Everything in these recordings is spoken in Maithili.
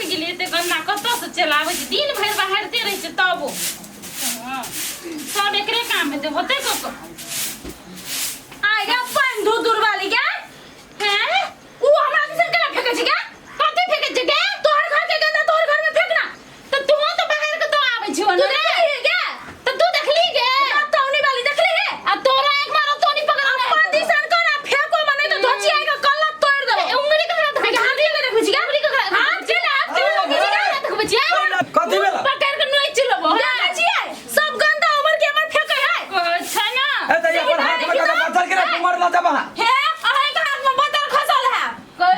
ने गेलियै एते गन्दा कतऽ से चलि आबै छै दिन भरि बाहरते रहै छै तबो हँ, सब एकरे काम हेतै होतै ककर आइ गे पानि दूर दूर वाली गे हैं उ हमरा दिसन केना फेकै छै गे कथी फेकै छै गे तोहर घर के गंदा तोहर घर में फेकना तऽ तू तऽ बाहर के तो आबै छी तू ने देखली है गे तऽ तू देखली गे तौनी वाली देखली है आ तोरा एक मारो तो नहीं पकड़ अपन दिसन कोना फेको मने तो धोची आएगा कल्ला तोड़ देबो उंगली ककरा देखबै हाथ के देखबै छी गे उंगली ककरा हाथ के ना हाथ के देखबै छी गे देखबै छी कथी भेला पकड़ के नोच लेबो देखै छियै सब गंदा उमर के हमर फेकै है छै ना ए त अपन हाथ में कतऽ बचल के रे मरला जब अहाँ हे अहे के हाथ में बोतल खसल है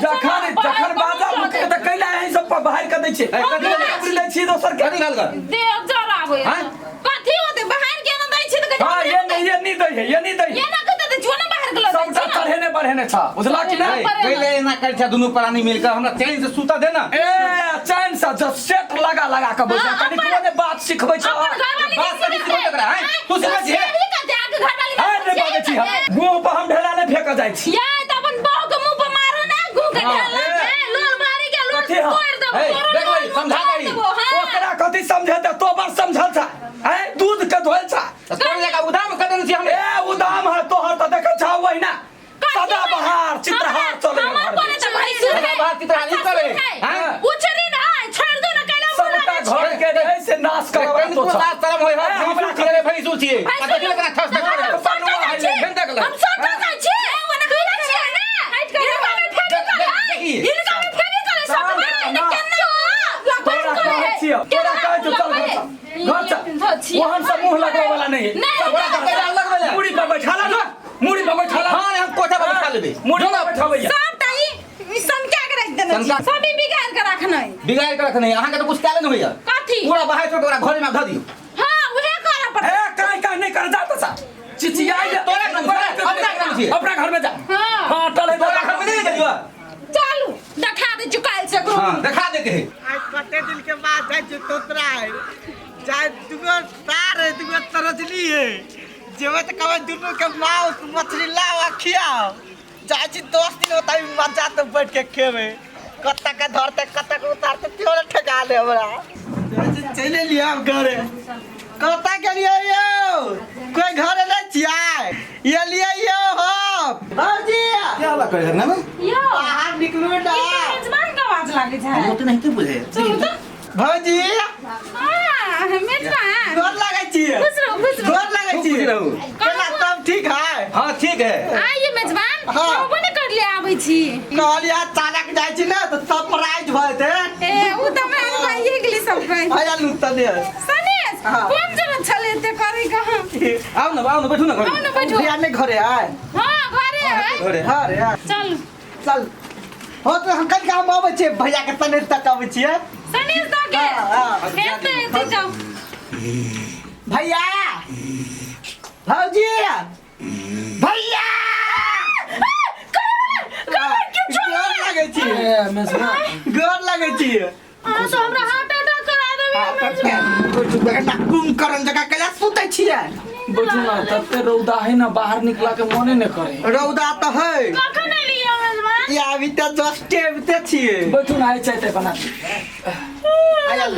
जखन जखन बाजा मुके त कैला एहि सब पर बाहर कर दै छै ए, कथी भेलै? उड़ी लै छी दोसर के कथी भेल गर दे जर आबै हैं? कथी होते बाहर के ना दै छी तऽ हां ये नहीं ये नहीं दै है ये नहीं दै ये ना कहते तऽ जो ना बाहर के लऽ दै सबटा छी ना। चढ़ेने बढ़ेने छ बुझला कि नहीं कैले एना करै छै दुनू प्राणी मिलकर हमरा चैन से सुता दे ना ए चैन से जब सेट लगा लगा के बैठा हाँ, कनी अपन- कोनो ने बात सिखबै छ अपन घरवाली बात कथी सिखबै तकरा, हैं? तू सिखबै छी, ही कहते आके घरवाली ए नहीं बाजै छी हम मुंह पर हम ढेला नहीं फेंक जाइ छी या तऽ अपन बहू के मुंह पर मारो ना गु के हाँ, ढेला ए। ए, लोल मारी के लोल कथी हाँ? तोड़ देबो ए, तोरो देख लोल भाई, समझा तोड़ दही। देबो, हाँ। ओकरा कथी समझेते तो बड़ समझल छ हैं दूध के धोल छ तऽ तोरे जकाँ उदाम कऽ देने छी हम ए उदाम है तोहर तऽ देखै छह वही ना सदा बहार चित्रहार चले है हमर घर कोने में। तऽ भैंसुर है सदा बहार चित्रहार ई चले है, है। हैं? उचरी ना है, छोड़ दो ना कैला सबटा घर के रहै से नाश करवा कनिको तो छ लाज शरम होय ए, है हमरा भैंसुर छियै रे भैंसुर छियै आ भैंसुर देखियो केना ठस ठस करै हम पनुआ है ले। फेन देख ले हम सोचो जाइ छी तू छियै ना हिनका में फेविकॉल है देखी। हिनका में फेविकॉल है सब में ना। केना तोरा कहै छियौ तोरा कहै छियौ चल घर चल घर चल ओहन सब मुंह लगबै वाला नहीं है नहीं, तोरा तऽ कैला लगबै ले मुड़ी पर बैठा ला ना मुड़ी पर बैठा ला हाँ हम कोठा पर बैठा लेबै मुड़ी पर बैठाबैया सब टा ई सनका के रख देने छी सनका- सब ई बिगाड़ के रखने बिगाड़ के रखने अहाँके तऽ कुछ कैले नहि होइया कथी पूरा बाहर छोड़ के ओकरा घरे में धऽ दियौ हाँ उहे करऽ पड़तै ए काहे काहे नहीं कर जा तो सा चिचियाई जा तोरा घर में जा, अपना घर में छियै। अपना घर में जा हाँ। हां टले तोरा घर में नहि गेलियौ चलू देखा दे चुकाइल से ग्रुप हाँ देखा दे के है आज कते दिन के बाद जाइ छी तोतरा है चाहे दुगो तार है दुगो तरजली है जेबै तऽ कहबै दुनू के माउस मछली लाओ आ खियाओ जाइ छी 10 दिन होता है मजा तो बैठ के खेबै कत्ता के धरते कत्ता के उतारते त्यो ने ठेका ले हमरा जाइ छी चलि एलियै हम घरे कत्ता गेलियै यौ कोई घरे नहि छियै एलियै यौ हम भौजी क्या हल्ला करे ना यो बाहर निकलू ना ई तऽ मेजबान के आवाज लागै छै हम ओते नहीं बुझे चलू तऽ भौजी हाँ मेजबान गोर लागै छियै खुश रहू खुश रहू गोर लागै खुश छियै रहू। केना सब ठीक है हाँ ठीक है आइए मेजबान हाँ। कहबो नहि करले आबै छी कहलियै अचानक जाइ छी ने तऽ सरप्राइज भऽ जेतै ए उ तऽ हमरा भाइये गेली सरप्राइज भैया लूटता दे सनेश हाँ। कोन जरूरत छलै एते करै कहाँ आओ ना आओ ना बैठू ना आओ घरे ने बैठू भैया नहीं घरे आए हाँ घरे है घरे घरे आए चल चल हो तऽ हम कल हम अबै छियै भैया के तने तक अबै छियै सनेश दऽ के हाँ, हाँ। हेतै हेतै जाउ भैया भौजी भैया गोर लागै छी ए मेजबान गोर लागै छी अहाँ तऽ हमरा हार्ट अटैक करा देबै कुंभकर्ण जकाँ कैला सुतै छियै बैठू ना तते रौदा है ना बाहर निकला के मने नहीं करे रौदा तऽ है कखन एलियै मेजबान ई अभी तऽ जस्टे अबिते छियै बैठू ना आइ चाय ताय बना दी। आयल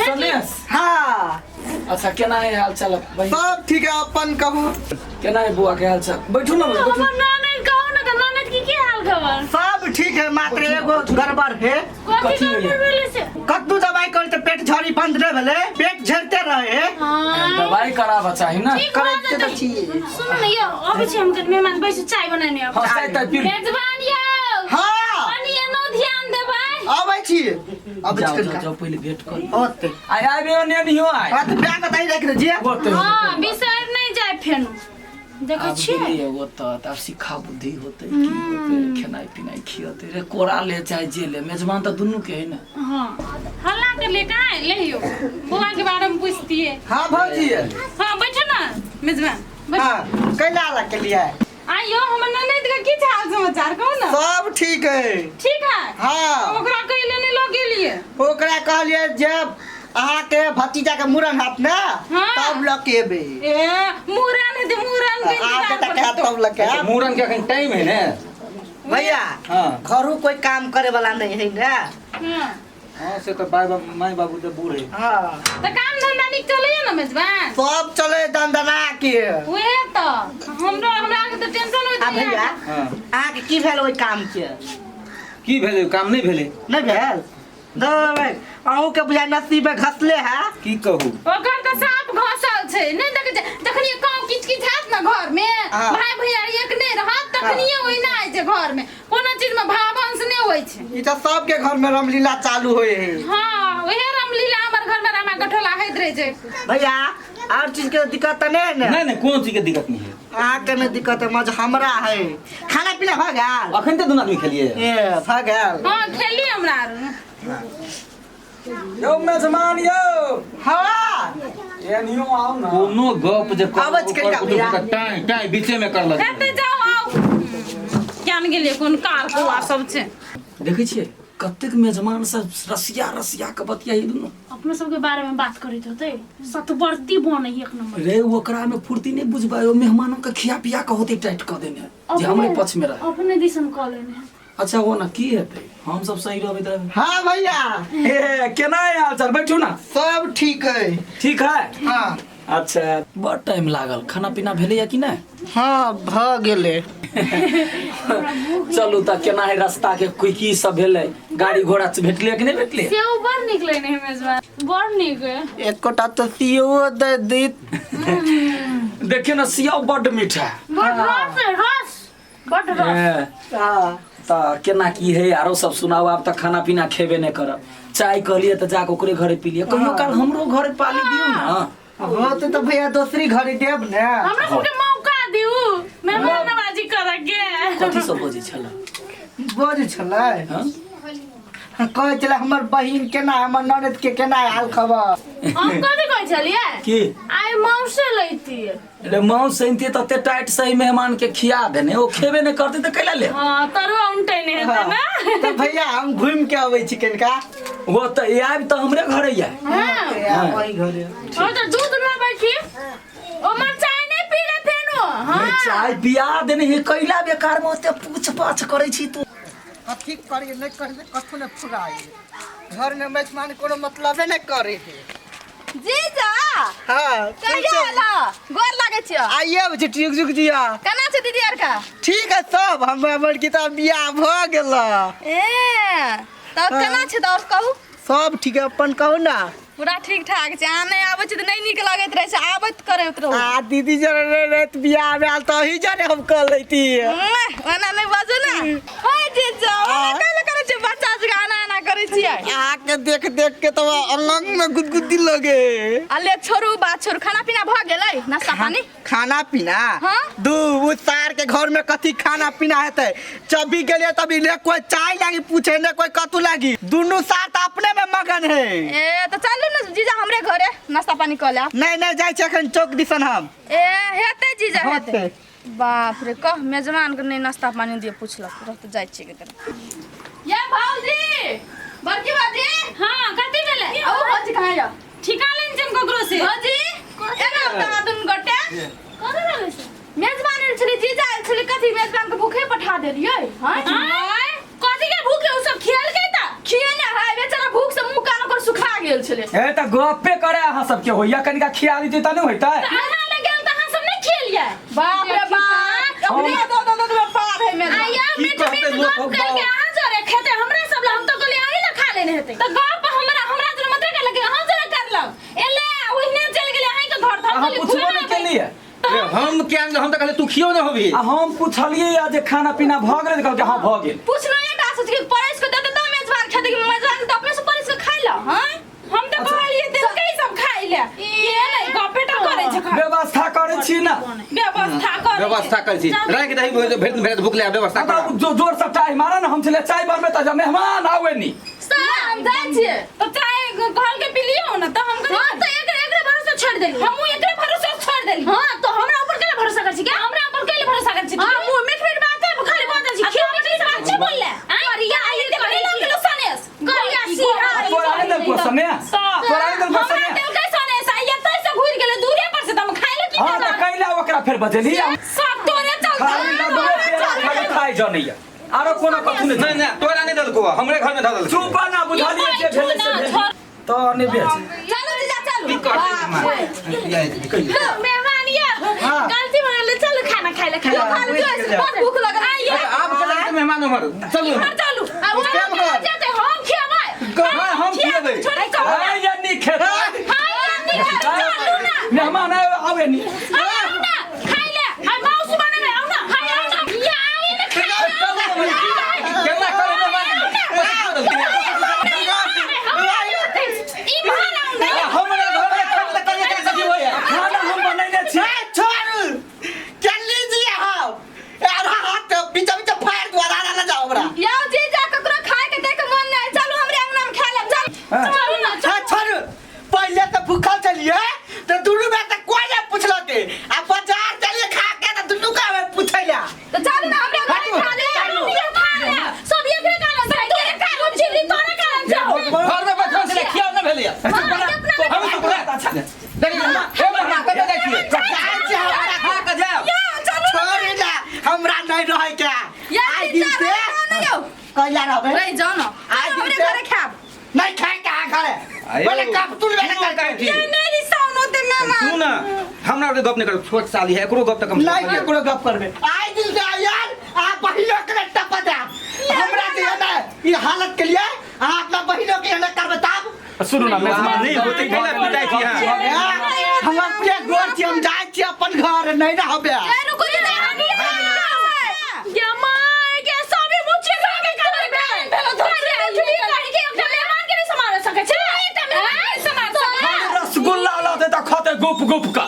सनेश हाँ अच्छा केना है हाल चाल बहिन सब ठीक है अपन कहू केना है बुआ के हाल चाल बैठू ना बैठू हमर ननद कहू ने तऽ ननद की की हाल खबर सब ठीक है मात्र एगो गड़बड़ है कथी कथी गड़बड़ होइए? भेलै से कद्दू दवाई करी तऽ पेट झड़ी बंद नहि भेलै पेट झड़ते रहे हाँ। दवाई कराबा चाही ना ठीक भऽ करैते जेतै तऽ छी। सुनू ने यौ अबै छी हम कनि मेहमान बैसू चाय बनेने आबै हाँ चाय ताय पी मेजबान यौ हाँ कनि एनो ध्यान देबै अबै छी अबै जाओ छी जाओ कनिका जाओ पहले भेंट कर ओते आइ आबे ने नहीं हो आइ हाँ तऽ बैग बताइ राखि दे छियै ओते हाँ बिसरि नहि जाय फेनु देखै आब छियै गेलियै ओतऽ तऽ आब सिखा बुद्धि होतै की होतै खेनाइ पिनाइ खियतै रे कोरा ले चाहे जे ले मेजबान तऽ दुनू के है ने हाँ हल्ला कर ले कहाँ ले यौ बौआ के बारे में पूछतिए हाँ भौजी हाँ बैठो ना मेजबान बैठो हाँ कैला लग के लिए आइयो हमर ननद के की हाल समाचार कहू ना सब ठीक है ठीक है हाँ ओकरा कहिले नहि लऽ गेलियै ओकरा कहलियै जब अहाँके भतीजा के मुड़न हैत ने हाँ। तब लऽ के एबै ए मुड़न हेतै मुड़न के अहाँ इंतजार बेटा के हैत करतौ। तब लऽ के आयब मूड़न के अखन टाइम है ने भैया हाँ। घरो कोई काम करे वाला नहीं है ने हाँ। हाँ से तो बाय बाबू माय बाबू तो बूढ़ है। हाँ तऽ काम धंधा नीक चलैया ने मेजबान? सब चले दंदना के। उहे तऽ हमरो हमरा आरके तऽ टेंशन होइत आ रहैया। भैया हाँ अहाँके की भेल ओहि काम के? की भेलै? काम नहि भेलै। नहि भेल? अहूँ के बुझाइ नसीब में घसले है। की कहू, ओकर तऽ साफ घसल छै। नहि देखै छै जखनी गाँव किच किच हैत ने घर में, हाँ। भाई भैयारी एक नहि रहत तखनिये ओहिना होइ छै। घर में कोनो चीज में भावंश नहि होइ छै। ई तऽ सबके घर में रामलीला चालू होए है। हाँ उहे रामलीला हमर घर में रामा गठोला होइत रहै छै। भैया और चीज के दिक्कत तऽ नहीं ने? नहीं नहीं, कोनो चीज के दिक्कत नहीं है। अहाँके नहि दिक्कत है, मज हमरा है। खाना पीना भऽ गेल? अखन तऽ दुनू आदमी खेलिए। ए भऽ गेल। हाँ खेली हमरा आरू। यौ मेजमान यौ। हाँ एनियो आउ ना। कोनो गप जे आबै छी कनिका भैया। टाइ टाइ बीचे में करलक। हेतै जाउ आउ। ज्ञान गेलियै कोन कार कौआ सब छै। देखै छियै कतेक मेजमान सब रसिया रसिया के बतियाई दुनू। अपनो सबके बारे में बात करैत होतै। सतवर्ती बनै एक नंबर रे। ओकरा में फुर्ती नहीं बुझबै, ओ मेहमानों के खिया पिया के होते टाइट क देने जे हमरे पक्ष में रहे। अपने दिसन कऽ लेने। अच्छा वो ना की हेतै, हम सब सही रहबै तऽ। हाँ भैया। ए केना है हाल चाल? बैठू ना। सब ठीक है। ठीक है? हाँ। अच्छा बड़ टाइम लागल, खाना पीना भेलैया कि नहि? हाँ भऽ गेलै। चलू तऽ केना है रास्ता के कोई की सब भेलै? गाड़ी घोड़ा भेटलै कि नहि भेटलै? सेहो बड़ नीक लगने है मेजबान, बड़ नीक। एकोटा तऽ सीओ दे दी। देखियौ ने सियाव बड्ड मीठा, बड़ रस है, रस बड़ रस। हाँ तऽ केना की है आरो सब सुनाउ। आब तऽ खाना पीना खेबे नहि करब। चाय कहलियै तऽ जाके ओकरे घरे पी लिअ। कहियो काल हमरो घरे पाली दियौ ने। होते तऽ भैया दोसरी घरे देब ने। हमरा सबके मौका दिउ मेहमान नवाजी करे के। कथी सब बजै छलै? बजै छलै हाँ? कहै छलै हमर बहिन केना, हमर ननद के केना हाल खबर। हम कथी कहै छलियै की आइ मौसे लैती रे? माउस सैनती तते टाइट सही मेहमान के खिया देने, ओ खेबे नहि करते तऽ कैला ले। हाँ तरुआ उनटे नहि हेतै ने। तऽ भैया हम घूमि के अबै छी कनिका। वो तऽ आबि तऽ हमरे घरे या। हाँ वही घरे। ओ तऽ दूध लाबै छी, ओ मरचाइ नहि पी ले फेनो। हाँ चाय पिया देने हे, कैला बेकार में ओते पूछ पाछ करै छी तू? कथी करिए नहि करिए कथू नहि फुराइ। घर में मेजमान कोनो मतलबे नहि करे है। जीजा हाँ कहिया एला? गोर लागै छियो। आइए बच्चे ठीक जुग जिया। केना छै दीदी आर का? ठीक है सब। हमर बड़की तऽ बियाह भऽ गेल। ए तब केना छै तऽ और कहू? सब ठीक है, अपन कहू ना। पूरा ठीक ठाक छै। अहाँ नहि आबै छी तऽ नहि नीक लगैत रहै छै, आबैत करैत रहू। आ दीदी जरे रे रे बियाह भेल तऽ अही जरे हम कऽ लैती। ओना नहि बाजू ने। ओए जीजा ओना कैला करै छियै? बच्चा सबके आना आना करै छियै। अहाँके देख देख के तऽ अंग अंग में गुदगुदी लगे। अले छोड़ू बात छोड़ू, खाना पीना भऽ गेलै? नाश्ता पानी? खाना पीना हाँ? दू उ सार के घर में कथी खाना पीना हेतै? जब भी गेलियै तभी ने कोई चाय लागी पूछे ने कोई कतू लागी, दुनू सार तऽ अपने में मगन है। ए तऽ चलू ने जीजा हमरे घरे नाश्ता पानी कऽ लेब। नहीं नहीं जाइ छी अखन चौक दिसन हम। ए हेतै जीजा हेतै। हेतै। बाप रे कह मेजबान के नहि नाश्ता पानी दिए पूछलक, रह तऽ जाइ छियै केकरा। ये भौजी बड़की भौजी। हाँ कथी भेलै? ओ भौजी कहाँ यऽ? ठिका लेने छियनि ककरो से। भौजी एना तऽ दुनू गोटे कथी भेलै से? मेजबान आयल छलै, जीजा आयल छलै, कथी मेजबान के भूखे पठा देलियै? हाँ आँय कथी के भूखे? उ सब खियलकै तऽ खियेने है बेचारा भूख से मुंह कान ओकर सुखा गेल छलै। ए तऽ गप्पे करे अहाँ सबके होइया, कनिका खिया दितै तऽ नहि होइतै? अहाँ लग गेल तऽ अहाँ सब नहि खियलियै। बाप रे बाप अपने दो दो दो पार है मेजबान। आया की मीठ कहतै मीठ लोक गप करके अहाँ जरे खेतै हमरा सब ला। हम तऽ कहलियै अहीं ने खा लेने हेतै। तऽ गप हमरा हमरा जरे मतलब के लगे अहाँ जरे करलक एले ओहिने चलि गेलै अहीं के घर। तऽ हम अहाँ कहलियै पुछबो खुएबै नहि केलियै। रे, हम क्या हम तऽ कहलियै तू खियो ने होबही। आ हम पुछलियै या जे खाना पीना भऽ गेलै तऽ कहलकै हाँ भऽ गेल। पूछना ये का सोच के परस के देते तऽ मेजबान खेतै कि मेजबान तऽ अपने से परस के खाइ ल। हां हम तऽ कहलियै देलकै सब खाइ ले, के नहि गप्पे टा करै छै खाली। व्यवस्था करै छी ना। व्यवस्था करै छै। व्यवस्था करै छी, राखि दही भरि दिन भरि भूख ले व्यवस्था कर। जो जोर से चाय मारा ना, हम छलै चाय बनबै तऽ मेहमान आवे नी। सर हम जाइ छियै। तऽ चाय कहल के पिलियौ ने तऽ हम हां तऽ एकरे एकरे भरोसा छोड़ि देली। हमहूँ एकरे भरोसा छोड़ि देली। हां तऽ हमरा ऊपर केला भरोसा करै छी? क्या हमरा ऊपर केला भरोसा करै छी? हां मुँह मीठ मीठ बात है खाली बाजै छी। आ तू मीठ मीठ बात छै बोलले? करिया ई करिया लग गेलो सनेस। करिया सीहा। तोरा नहि देलको सनेस? तोरा नहि देलको हमरा सनेस? देलकै सनेस आ एतै से घुरि गेलै दूरे पर से तऽ हम खाइ ले की हाँ तऽ कैला ओकरा फेर बजेली? सब तोरे चलते। खाली लड्डुए पेड़ा खाली खाइ जनैया, आरो कोनो कथू नहि। नहीं नहीं तोरा नहीं देलको, हमरे घर में धऽ देलको। चुप ना, बुझलियै जे भेलै। तो ने बेच चलू जीजा चलू की करतै लो मेहमान ये हाँ। गलती भऽ गेलै चलू खाना खाइ ले खाना खा लियौ बड़ भूख लगल आइए आब के लगतै मेहमान हमर चलू इम्हर चलू आ वो केम्हर? हम जेतै हम खियाबै हाँ, हम खियेबै। छोड़ि कऽ आइ जे नी खेत हाय नी चलू ना मेहमान आए आवे नी आउ ना खाइ ले आ माउस बनेबै आउ ना हाय आउ ना ये आइ ना खाइ केना करे मेहमान इम्हर आउ ना हमरा घर में खाना तऽ कहिया के सखी होइया खाना हम बनैने छी ए, छोड़ू चल लीजिए हम आधा हाथ बीच बीच फाड़ दू आधा ना जाओ हमरा यौ जीजा ककरो खाए के देख मन नहीं चलू हमरे अंगना में खा लेब चल चलू ना हाँ, छोड़ू पहले तो भूखल चलिए तो दुनू में तो कोई नहीं पूछलक आ बाजार चलिए खा के तो दुनू का हमें पूछैला तो चलू ना हमरे अंगना में खा लेब चलू ये खा ले सब एकरे कारण से तोरे कारण चिल्ली तोरे कारण से घर में बैठल छलै खियाव न भेलैया हम तो बोला अच्छा देखी हे मेहमान कतऽ जाइ छियै जाइ छी हमरा खा कऽ जायब छोड़ू ना हमरा नहीं रहे के या आइ दिन जीजा से रहि जाउ ना यौ कैला रहबे रहि जाउ ना आइ दिन हमरे से घरे खायब नहीं खाए के घरे आयौ। बोले कब तुल बेटा सुनू कर की? नहीं रिसाउन होते मेहमान सुन हमरा ओते गप नहि करू छोट साली है एकरो गप तऽ कम से नहीं कम केकरो गप करबे आइ दिन से यार आ बहिनो के टपा दे हमरा जे है ना ई हालत के लिए अहाँ अपना बहिनो के ना करबे तब सुनू ना मेहमान नहि होते कैला पिटाइ छी अहाँ हम अपने घर छी हम जाइ छी अपन घर नहीं रहबे ए रुकू जीजा हम ये माय के सभी मुछे के कारण भेल तोरे के एकटा मेहमान के नहीं सम्हार सकै छै एकटा मेहमान के सम्हार सकै रसगुल्ला लाते त खते गुप गुप का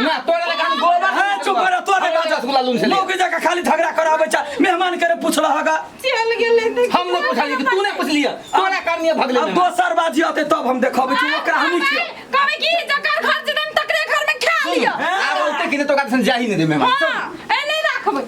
ना तोरा लगा हम गोबर हाँ चुप रह तोरे हमरा रसगुल्ला लून छलै मौके जाके खाली झगड़ा कराबै छ मेहमान करे पूछल हगा चल गेलै हम नहि पुछलियै कि तू नहि पुछलियै तोरा कारणे भगलै अब दोसर बाजी अते तब हम देखबै छी ओकरा हमही छियै कहबै कि जकर घर जेतन तकरे घर में खा लिअ आब औते कि नहि तोरा संग जाही नहि दे मेहमान हां ए नहीं राखबै